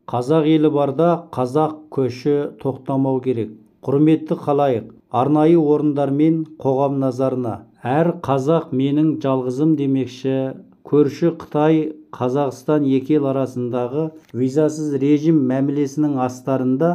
Қазақ елі барда қазақ көші тоқтамау керек. Құрметті халайық, арнайы орындар мен қоғам назарына. Әр қазақ менің жалғызым демекші, көрші Қытай, Қазақстан екі ел арасындағы визасыз режим мәмілесінің астарында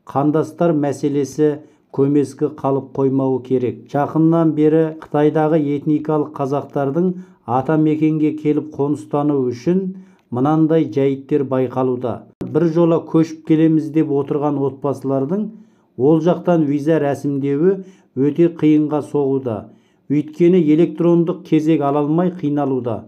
қандастар мәселесі көмескі қалып қоймауы керек. Жақыннан бері Қытайдағы этникалық қазақтардың атамекенге келіп қоныстану үшін мынандай жайттер байқалуда. Бір жола көшіп келеміз деп отырған отбасылардың ол жақтан виза рәсімдеуі өте қиынға соғуда. Өйткені электрондық кезек ала алмай қиналуда.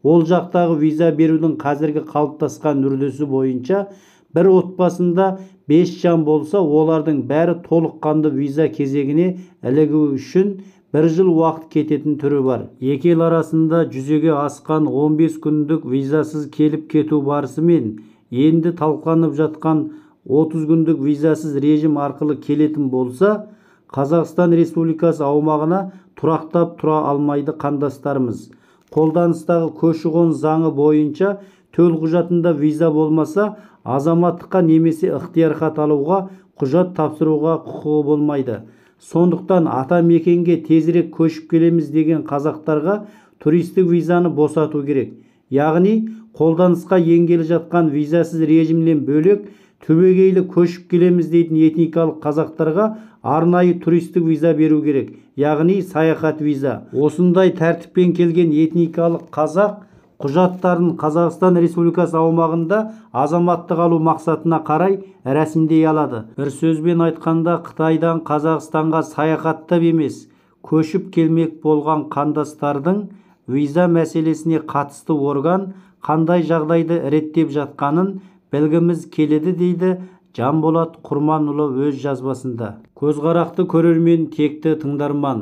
Ол жақтағы виза берудің қазіргі қалыптасқан үрдісі бойынша бір отбасында 5 жан болса, олардың бәрі толыққанды виза кезегіне ілігу үшін бір жыл уақыт кететін түрі бар. Екі ел арасында жүзеге асқан 15 күндік визасыз келіп кету барысымен енді талқыланып жатқан 30 күндік визасыз режим арқылы келетін болса, Қазақстан Республикасы аумағына тұрақтап тұра алмайды қандастарымыз. Қолданыстағы көші-қон заңы бойынша төлқұжатында виза болмаса, азаматтыққа немесе ықтияр хат алуға, құжат тапсыруға құқығы болмайды. Сондықтан атамекенге тезірек көшіп келеміз деген қазақтарға туристік визаны босату керек. Яғни, қолданысқа енгелі жатқан визасыз режимнен бөлек, түбегейлі көшіп келеміз дейтін этникалық қазақтарға арнайы туристік виза беру керек, яғни саяхат виза. Осындай тәртіппен келген этникалық қазақ құжаттарын Қазақстан Республикасы аумағында азаматтық алу мақсатына қарай рәсімдей алады. Бір сөзбен айтқанда, Қытайдан Қазақстанға саяхаттап емес, көшіп келмек болған қандастардың виза мәселесіне қатысты орган қандай жағдайды реттеп жатқанын білгіміз келеді, дейді Жанболат Құрманұлы өз жазбасында. Көзқарақты көрермен, текті тыңдарман.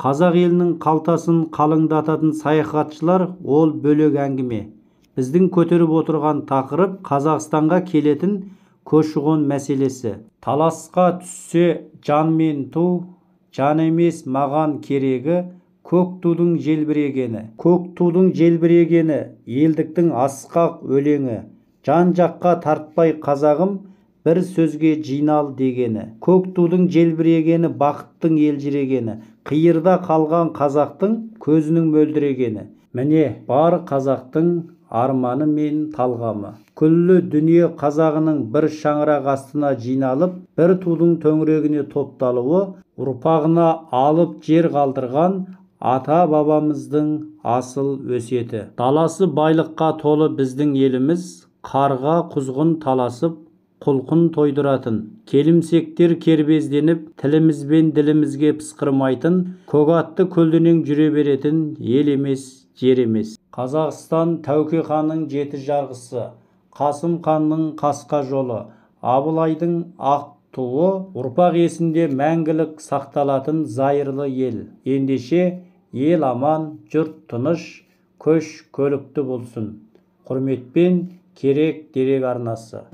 Қазақ елінің қалтасын қалыңдататын саяхатшылар ол бөлек әңгіме. Біздің көтеріп отырған тақырып Қазақстанға келетін көші-қон мәселесі. Таласқа түссе жан мен ту, жан емес маған керегі, көк тудың желбірегені. Көк тудың желбірегені, елдіктің асқақ өлеңі. Жан жаққа тартпай қазағым, бір сөзге жинал дегені. Көк тудың желбірегені, бақыттың елжірегені. Қиырда қалған қазақтың көзінің мөлдірегені. Міне бар қазақтың арманы мен талғамы. Күллі дүние қазағының бір шаңырақ астына жиналып, бір тудың төңірегіне топталуы, ұрпағына алып жер қалдырған ата-бабамыздың асыл өсиеті. Даласы байлыққа толы біздің еліміз, қарға құзғын таласып, құлқын тойдыратын, келімсектер кербезденіп, тілімізбен ділімізге пысқырмайтын, көк атты көлденең жүре беретін ел емес, жер емес. Қазақстан Тәуке ханның жеті жарғысы, Қасым ханның қасқа жолы, Абылайдың ақ туы ұрпақ есінде мәңгілік сақталатын зайырлы ел. Ендеше ел аман, жұрт тыныш, көш көлікті болсын. Құрметпен, Керек дерек арнасы.